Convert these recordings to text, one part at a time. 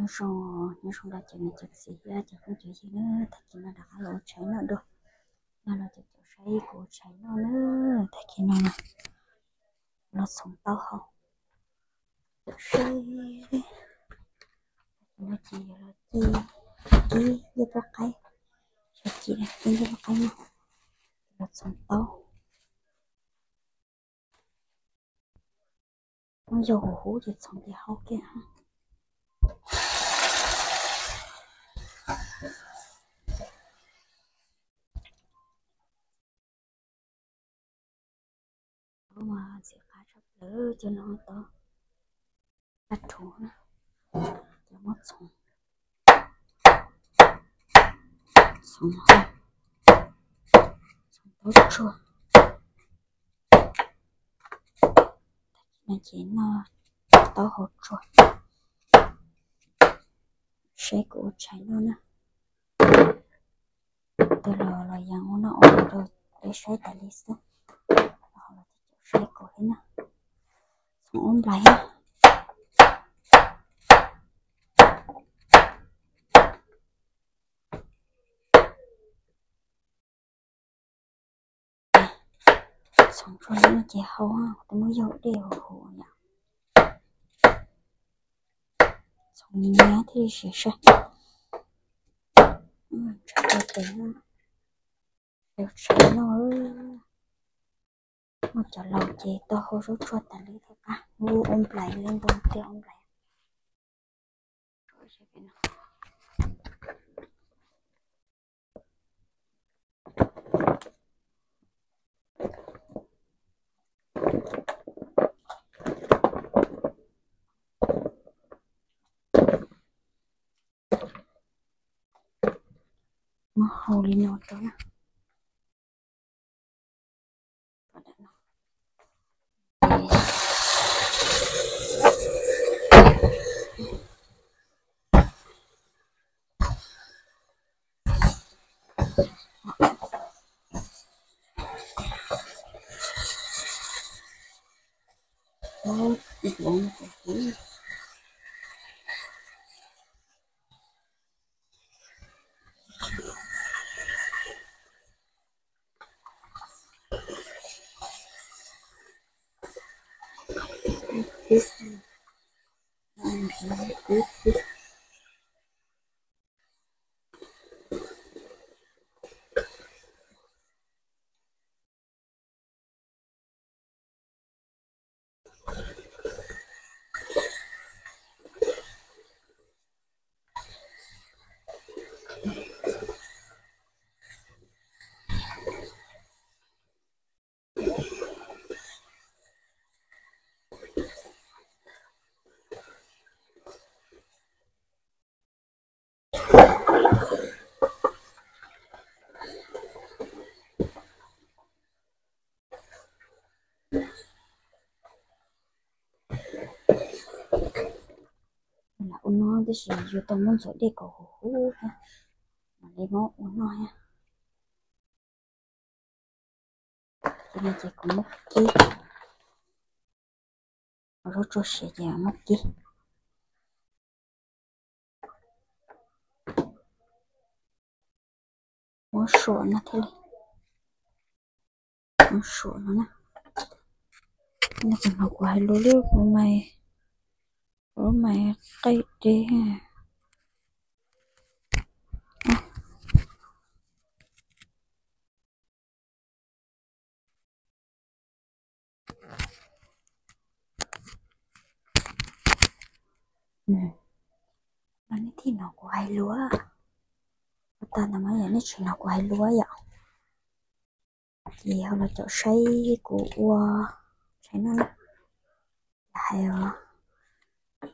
Nyob zoo, nyob zoo rau cov niam cov txiv thiab cov phooj cov ywg na, tag kis no rov qab los ua tshais noj dua. No los cov, cov saib kuv ua tshais noj na, tag kis no los txhoov taub hau. Cov saib, tag kis no ces yuav los ci, ci liaj poj qaib, ci, ci liaj poj qaib no, los txhoov taub. Muab yau huv huv ces txhoov ces hau kiag. Lub mas ntxim qab tshaj plaws cov no tau qab rhuv na, cov muab txhoov, txhoov hau, txhoov taub tsuag. No ces noj taub hau tsuag. Saib kuv ua tshais noj na. Tus los los yeej ua noj ua haus rau peb saib tas li xwb. Los ho los cov saib kuv thiab na. Txhoov ub nplais na. Txhoov tsuag li no ces hau, kuv twb muab yau dej huv huv yom. Txhoov nyiav thiaj li siav sai. Tshais tes, ua tshais noj. Muaj cov laus ces tau hau zaub tsuag tas li thiab qab, ua nplais li npua tiaj ua nplais. Muab hau li no rau na. Lam ua no tab sis yuav tau muab ntxuav dej kom huv huv thiab mam li muab ua noj thiab. Ces no ces kuv muab kib, zaub tsuag siav ces muab kib. Muab suam no thiaj li, muab suam no na. Nov kuv hais lus lub, kuv mas, kuv mas qij deb. Mas nej thiaj hnov kuv hais lus. Ua tag ntawd mas yog nej tsis hnov kuv hais lus yom. Ces ho los caum saib kuv ua tshais noj na. Hais os,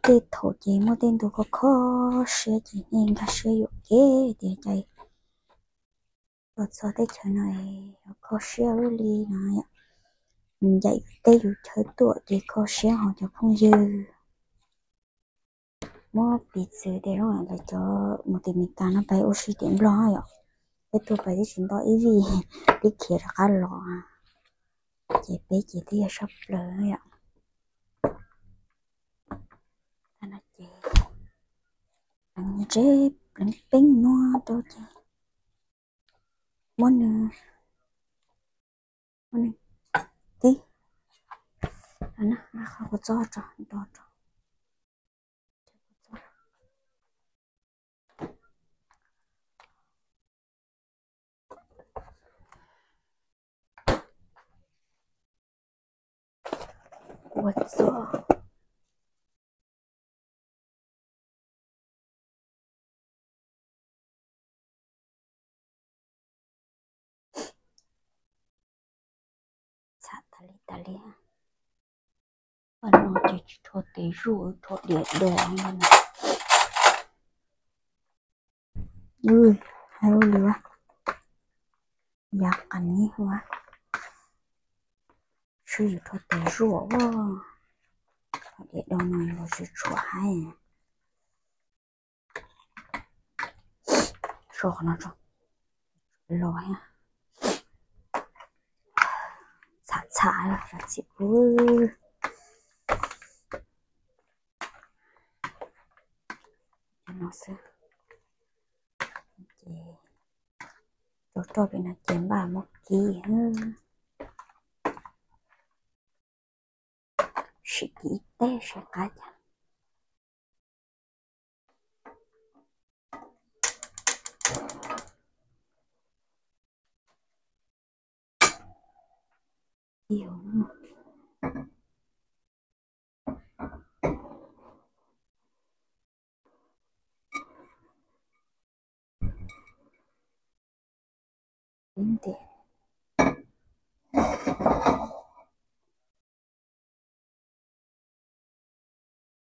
tej thaum ces muaj tej ntu kho kho siab ces nej nkag siab yuam kev tias cas los txog teb chaws no kho siab li no. Ncaim teb yus chaw tuaj ces kho siab hos cov phooj ywg. Muab piv txwv tias lawv cov mus tim Meskas no pais ua si tim Nplog yom, peb tuaj pais twb tsis nto ib vij, twb khiav rov qab los, ces peb ces twb yog sab plaws yom. Ces Tsev pleev pleev no rau ces muab nws, muab nws kib no, qhov kua txob rau, rau, rau. Kua txob. Txham tas li tas li. Paj no ces tsis rho tes zuaj, rho diav do no. Hais ua li, yav qas ni ua, tsis yus rho tes zuaj ua, diav do no los tsis tshua haib. Tso qhov no tso, los txham txham txhim ub. Cov no xwb. Ces rau roj pem no ces npaj muab kib. Sim kib ib teg seb qab cas.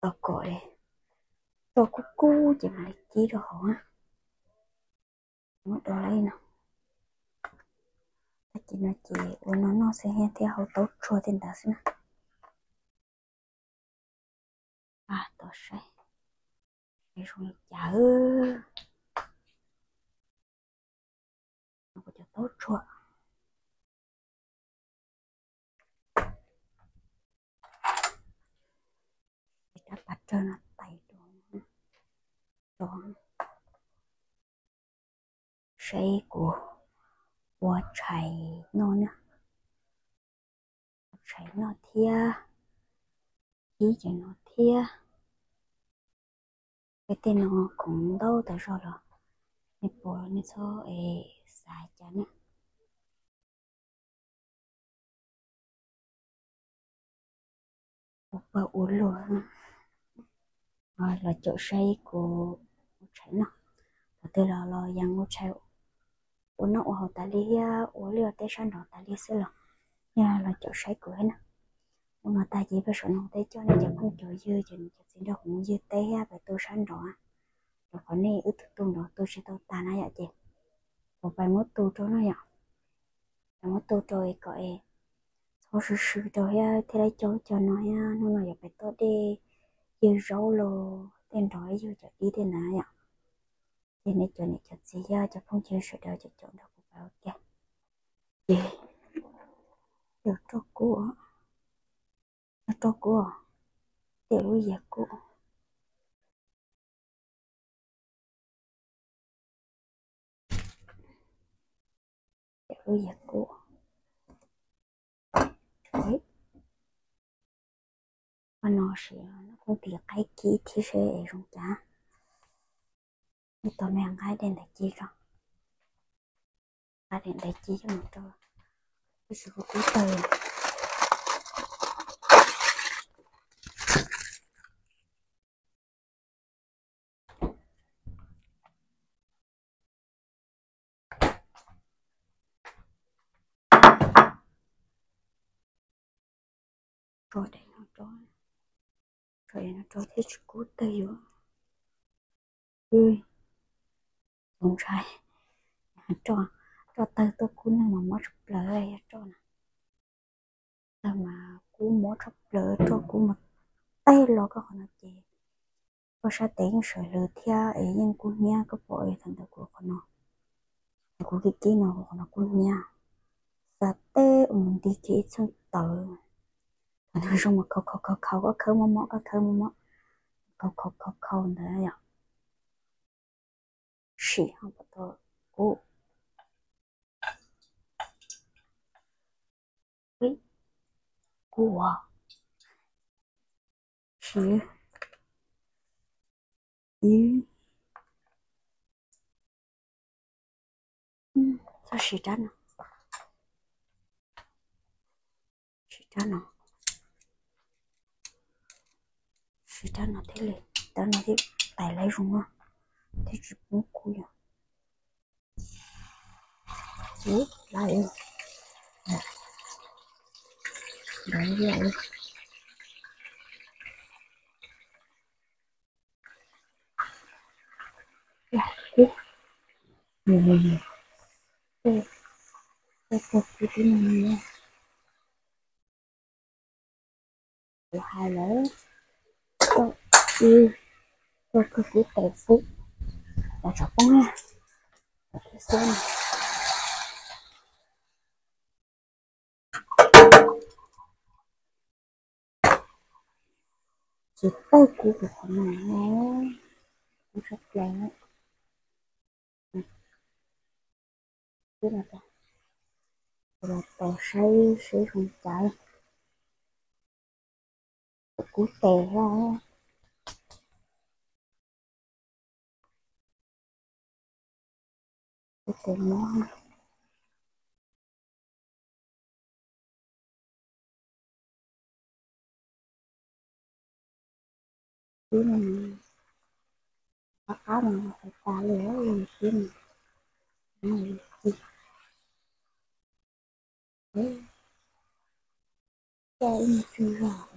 Tos kom roj kub kub ces mam li kib rau hauv. Muab do li no. Tag kis no ces ua no noj xwb thiab hau taub tsuag tej ntawd xwb na. Tos saib, saib zoo li cas. Kuv cov taub tsuag. Rab pas rawg no tais rau, saib kuv ua tshais noj na. Ua tshais noj thiab, kib cov no thiab. Peb tej no khoom ntau tas zog los nej puas, nej txhob xav cas na. Ua pawg ua luag, los caum saib kuv ua tshais noj. Thaum twg los los yeej ua tshais ua noj ua haus tas li thiab ua liaj teb sab nraud tas li xwb los yog los caum saib kuv thiab na. Ua no tag ces peb saum no tej coj nej cov phooj cov ywg, cov niam cov txiv nrog kuv mus ywg teb thiab pais tu sab nraud, rau qhov nej wb tus tu nraud tu tsis tau tas na yom, ces kuv pais muab tu rau no yom. Pais muab tu rau es kom es txhob swb swb rau thiab thiaj li coj cov no thiab hnub no yuav pais tua dej, ywg zaub los tej nrog ywg cov dib tej ntawd yom. Ces nej cov niam cov txiv thiab cov phooj cov ywg sawv daws caum caum nrog kuv pais ua ke. Ces yog roj kub, yog roj kub, tej lub yias kub. Tej lub yias kub. Qhov no sim no kuv tiv qaib kib thiab seb zoo cas. Ib tau me nqa dej ntawd ci tso. Nqa dej ntawd ci coj mus rau, tab sis kuv kub tawg. Tso daim no rau, tso daim no rau thiab tsis kub tawg yuav. Tus ntshai, roj, roj tawg tuaj kub neeg mas mob tshaj plaws yog roj na. Tawg mas kub mob tshaj plaws, roj kub mas teg los koj qhov no ces koj sab tes yeej sawv lawv thiab es yeej kub hnyiab, koj pom thaum ntawd kuv qhov no, kuv kib kib no kuv qhov no kub hnyiab, xav teb ua mus nti kiag ib txheej tawv. Thaum ntawd zoo mas khau khau khau khau, koj khawb mob mob, koj khawb mob mob, khau khau khau khau ntawd yom. Sim ho pom tau kub. Ui, kub ua siv. Txhob siv rab no, siv rab no, siv rab no thiaj li, rab no thiaj tais laib zoo no, thiaj tsis poob kub yom. Ub, lawm, lawm, lawm. Ub, ub, ub, ub, ub, ub, ub, kuv hais lawm, koj, koj kawg kub tes xwb, los tsam poob na. Tsis tawg kub rau qhov no, kub tshaj plaws. Kuv los tos saib seb zoo cas. Kub tes thiab. Kub tes mob. Kub no qab qab no tas tas li, kub no. Caij ib nyuag tsug zog.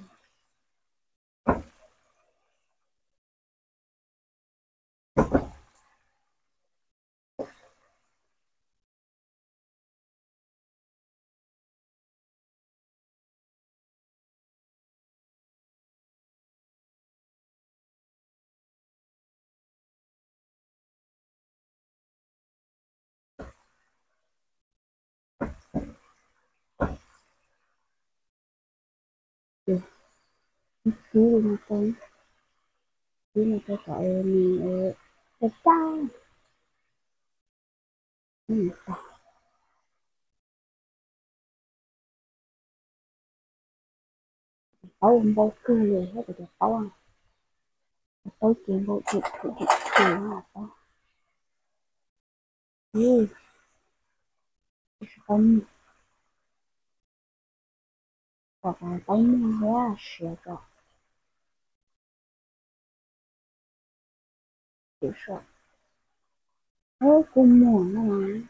Kib li no rau, kib no rau kom nws tag tag. Taub npau kawg li thiab kuv cov taub, cov taub ces npau dim thum dim thum taub. Ib, taub muag, kom taub muag thiab siav kom. Tus saum kuj muag no mas,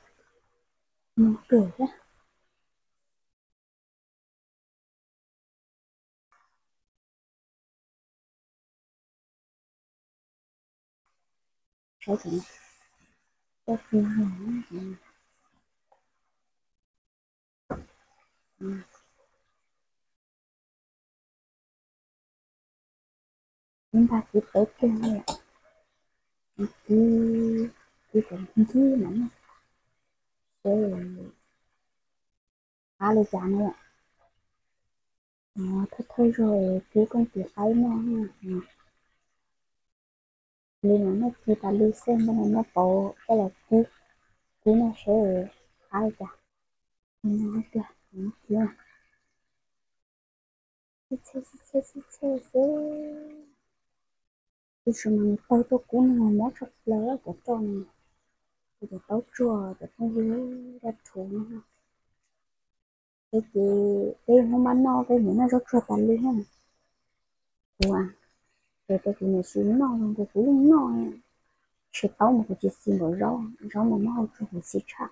muag kawg thiab. Saib, kib ntag, kib peb kawg li. Kib, kib kom nkig mas seb qab li cas na. Thawj thawj zaug kib kooj tis qaib noj. Li no noj kib tas li xwb, npaj no noj pauv coj los kib, kib noj seb qab li cas. Noj tiag, noj kib. Sib txhij sib txhij sib txhij xwb. Tab sis mas nws tawg tuaj kub no mob tshaj plaws cov roj no. Kuv cov taub tsuag cov phooj ywg, dab rhuv no. Peb ces peb Hmoob mab noj peb mus noj zaub tsuag tas li na. Kuv, ces kuv niam tsis noj los kuv yeej noj. Tsis taub mas kuv tsis xis npaum zaub, zaub mas muab hau tsuag kuv xis tshaj.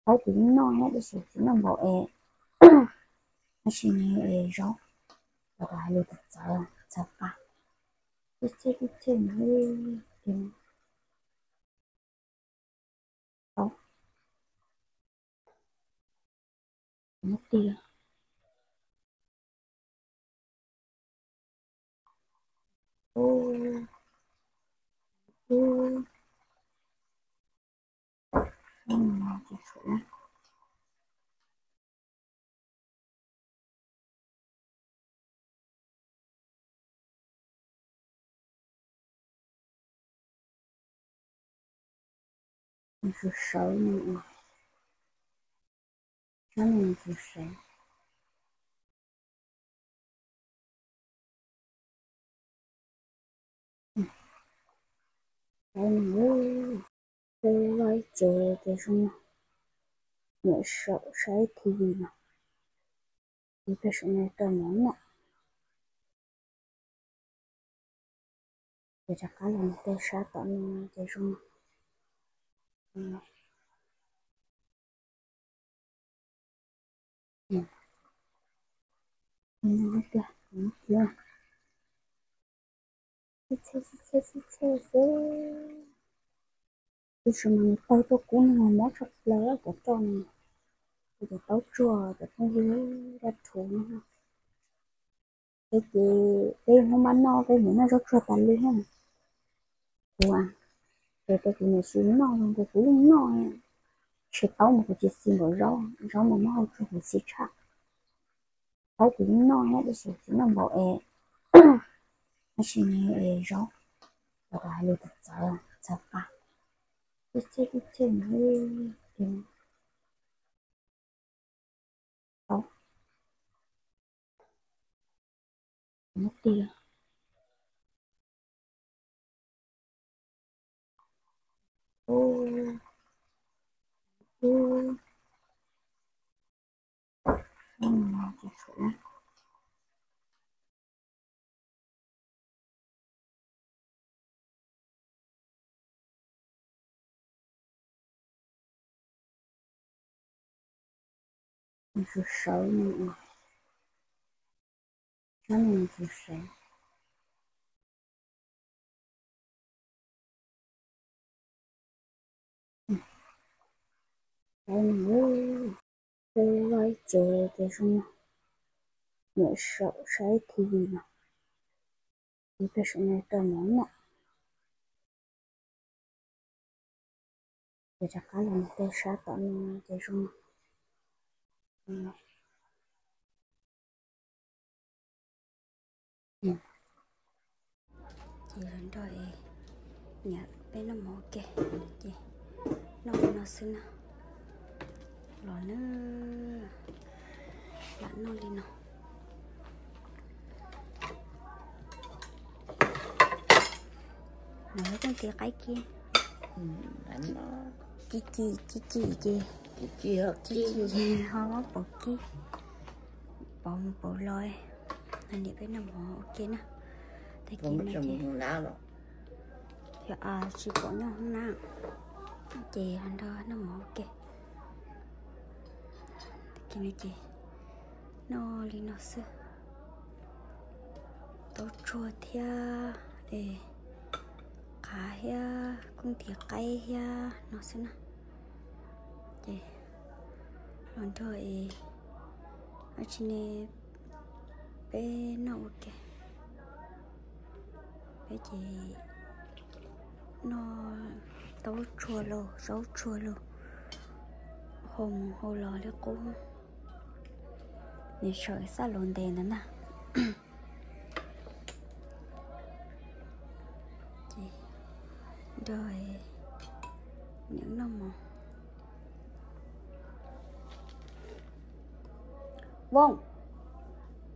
Taub kuv yeej noj na, tab sis tsis noj npaum es, tab sis zaub, los hais lus txawv txawv qab. Txhij txhij txhij txhij. Muab tiag. Ub, ub. Tsis tshua. Nws sawv sawv no, sab no nws sawv sawv. Saib nws, peb loj ib tsev ces zoo no, niam saum saib T V no, ces peb saum no rau mov noj. Ces rov qab los mus tej sab tom no ces zoo no. Tiag, txhij txhij txhij txhij xwb. Tab sis mas nws tawg tuaj kub no mob tshaj plaws cov roj no, cov taub tsuag cov phooj ywg dab rhuv no. Peb ces peb Hmoob mab noj peb nim noj zaub tsuag tas li na. Kuv, ces kuv niam tsis noj los kuv yeej noj. Tsis taub mas kuv tsis xis npaum zaub, zaub mas muab hau tsuag kuv xis tshaj. Taub kuv yeej noj na tab sis tsis noj npaum es, tab sis zaub, los hais lus txawv txawv, txawv pa, txhij txhij txhij txhij. Muab tig. Nws sawv sawv no, sab no nws sawv sawv. Saib nws, peb loj ib tsev ces zoo no, niam saum saib T V no, ces peb saum no rau mov noj. Ces rov qab los mus tej sab tom no ces zoo no. Ces los nrog niam peb noj mov ua ke, ces noj li no xwb na. Los na, lam noj li no. Nws lub kooj tis qaib kiag, ci ci ci ci ces, ci ci ces ho muab pauv kib, pauv mus pauv los. Niam peb noj mov ua ke na. Tag kis no ces, yog tsis pom noj hoob na, ces ho nrog noj mov ua ke. Tag kis no ces noj li no xwb. Taub tsuag thiab es qav thiab kooj tis qaib thiab no xwb na. Ces los nrog es ab tsi ne, peb noj ua ke. Peb ces noj taub tsuag los zaub tsuag los, hau mus hau los li qub. Nws sawv xab los ntev ntawd na. Ces nrog niam noj mov. Voos,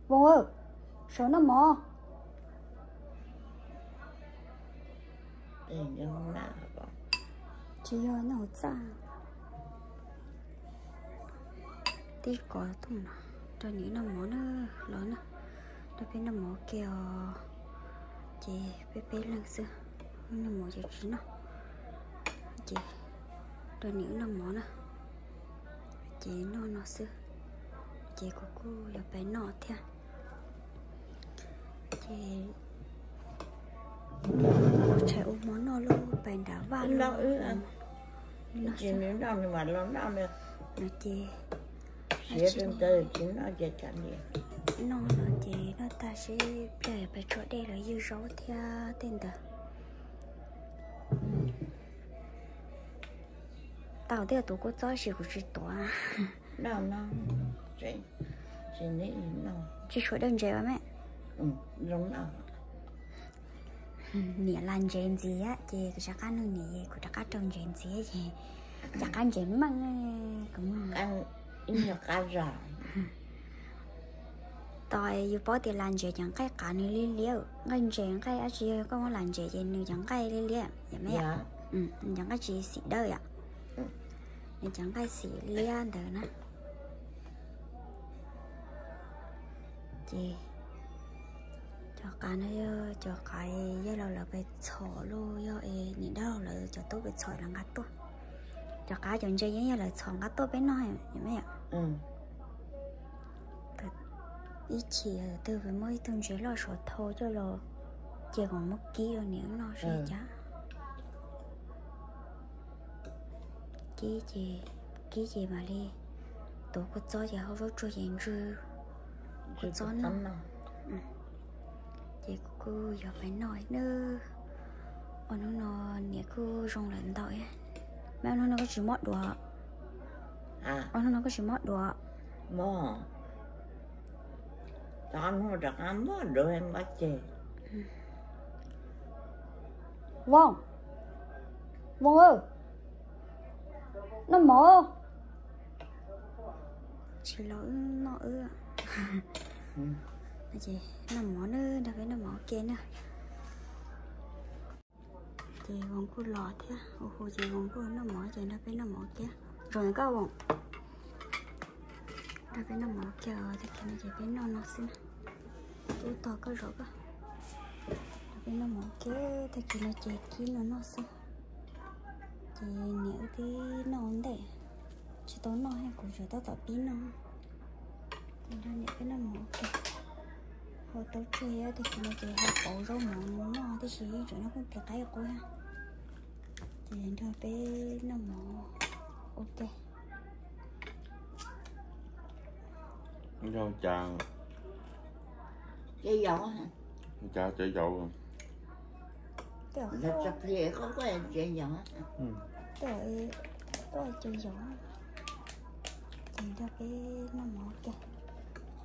Voos, sawv noj mov. Tsis yog noj hauv txaj. Tib kov tuaj no, nrog niam noj mov na, los na, nrog peb noj mov ua ke os. Ces peb peb leeg xwb, noj mov ces tsis noj. Ces nrog niam noj mov na, ces noj no xwb. Ces kuv kuj yuav pais noj thiab. Ces ua tshais ua hmo noj lauj, pais nram vaj no. No ces noj no ces noj tag seb pliag pais tshuab dej los ywj zaub thiab tej ntawd. Tau thiab, tuav kua txob sis kuv tsis tuav. Tsis tshuav dej ntses me. Niam los ntsev ntxiv ces kuv rov qab nug niam es kuv rov qab rau ntsev ntxiv ces rov qab ntsev meej kuv mus. Tos yus paub tias los ntsev cov nqaij qav nws liab liab, nqaij ntses nqaij dab tsi yog koj muab los ntsev ces nws cov nqaij liab liab yom me. Nws cov nqaij tsis xim dawb yom. Nws cov nqaij xim liab ntawd na. Ces cov qav no yog cov qav yog los lawv pes txhom los yog es niam dab laug lawv cov tub pes txhom los nqa tuaj. Cov qav cov ntses yeej yog lawv txhom nqa tuaj peb noj yom me yom. Ib chim twg peb muab ib tug ntses loj suav thau coj los cia kom muab kib rau niam wb noj seb cas. Kib ces, kib ces mam li tuav kua txob ces hau zaub tsuag ces ntsw kua txob no. Ces kuv kuj yuav pais noj nawb. Ua hnub no niam kuj zoo lawm ntau. Meb, ua hnub no koj tsis mob duav? Ua hnub no koj tsis mob duav? Voos, Voos, noj mov. Tsis los wb noj wb. Noj mov nawb, nrog peb noj mov ua ke nawb. Ces Voos kuj los thiab, hu hu ces Voos kuj noj mov ces nrog peb noj mov ua ke. Zoo koj Voos. Nrog peb noj mov ua ke, tag kis no ces peb noj no xwb na. Tub tog koj zov koj. Nrog peb noj mov ua ke, tag kis no ces kib no noj xwb. Ces niam wb twb noj ua ntej, tsis tau noj thiab, kuv tseem tab tom pib noj. Ces nrog niam peb noj mov ua ke. Hau taub tseg, tag kis no ces hau pauv zaub mov noj tib si, yeej tseem noj kooj tis qaib qub thiab. Ces nrog peb noj mov ua ke. Yog cas, cas cov yaus, tej quaj cov yaus. Ces nrog peb noj mov ua ke.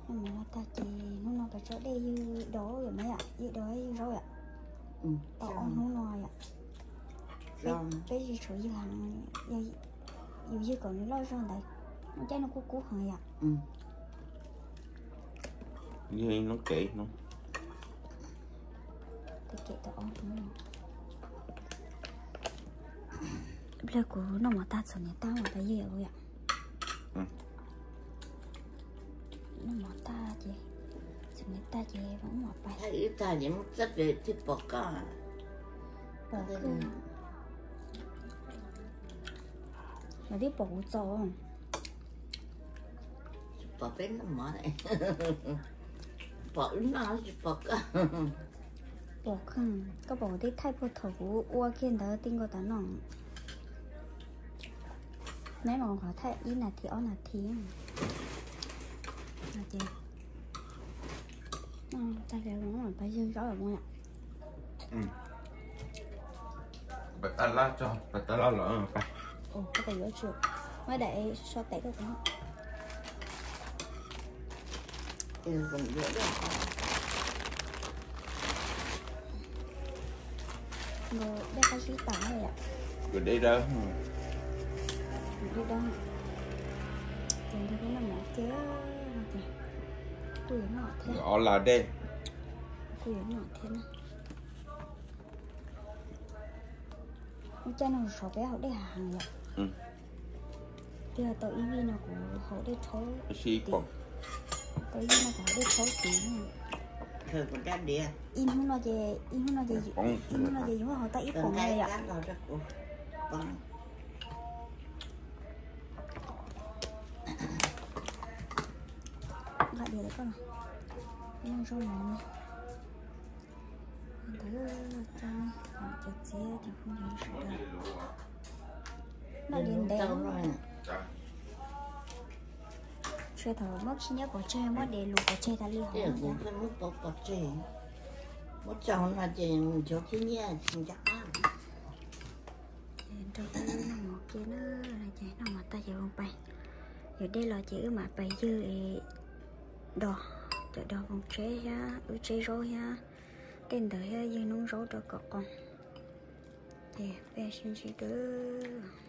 Noj mov no tag ces hnub no peb tso dej ywg dos yom, yom, ywg dos ywg zaub yom. Tau ob hnub no yom. Peb tsis tshuav ywg heev, yus ywg kom nws loj zog ntawd, caij no kuj kub heev yom. Ywg ib hnub kev ib hnub. Pliag kuv noj mov tag txom nyem tag mam pais ywg yom. Noj mov tag ces, txom nyem tag ces mam pais. Ib tag ces muab txoj pem thiaj pom koj. Pom koj. Mas twb pom kuv txaus. Tsis pom peb noj mov, pom wb noj tsis pom koj. Pom koj, koj pom kuv tib thaij puag thaum kuv ua kiag ntawd ti nkaus tas no. Neb mas qhov thaij ib nas this ob nas this. Ces tag los pais ywg zaub los mus yom. Pas tas laj tso, pas tas laj los pas. Muab daim so tes tuaj. Nkauj dej qab zib tas yom. Nkauj dej dawb. Nkauj dej dawb. Ces nrog peb noj mov ces, ces kuj yuav noj thiab. Ob lag dej. Kuj yuav noj thiab na. Ua cas no sov peb haus dej heev yom. Twb tau ib vij no kuv haus dej rhaub, tau ib vij no kuv haus dej rhaub tid. Ib hnub no ces, ib hnub no ces, ib hnub no ces yus haus tau ib poom li yom. Nqa diav rau koj los, noj zaub mov no. Ntawd cov niam cov txiv cov phooj ywg sawv daws, noj li ntev. Tsuas thaum muab khib nyiab pov tseg, muab dev lus pov tseg tas li hov. Muab tso no ces nchuav khib nyiab tsis nco qab. Ces nrog peb noj mov kiag na, ces noj mov tag ces Voos pais. Yuav dej los ces wb mam pais ywg es dos, cov dos Voos tsheb thiab wb tsheb zaub thiab. Tej ntawd thiab yog noob zaub rau kom qoo. Ces peb sib ntsib dua.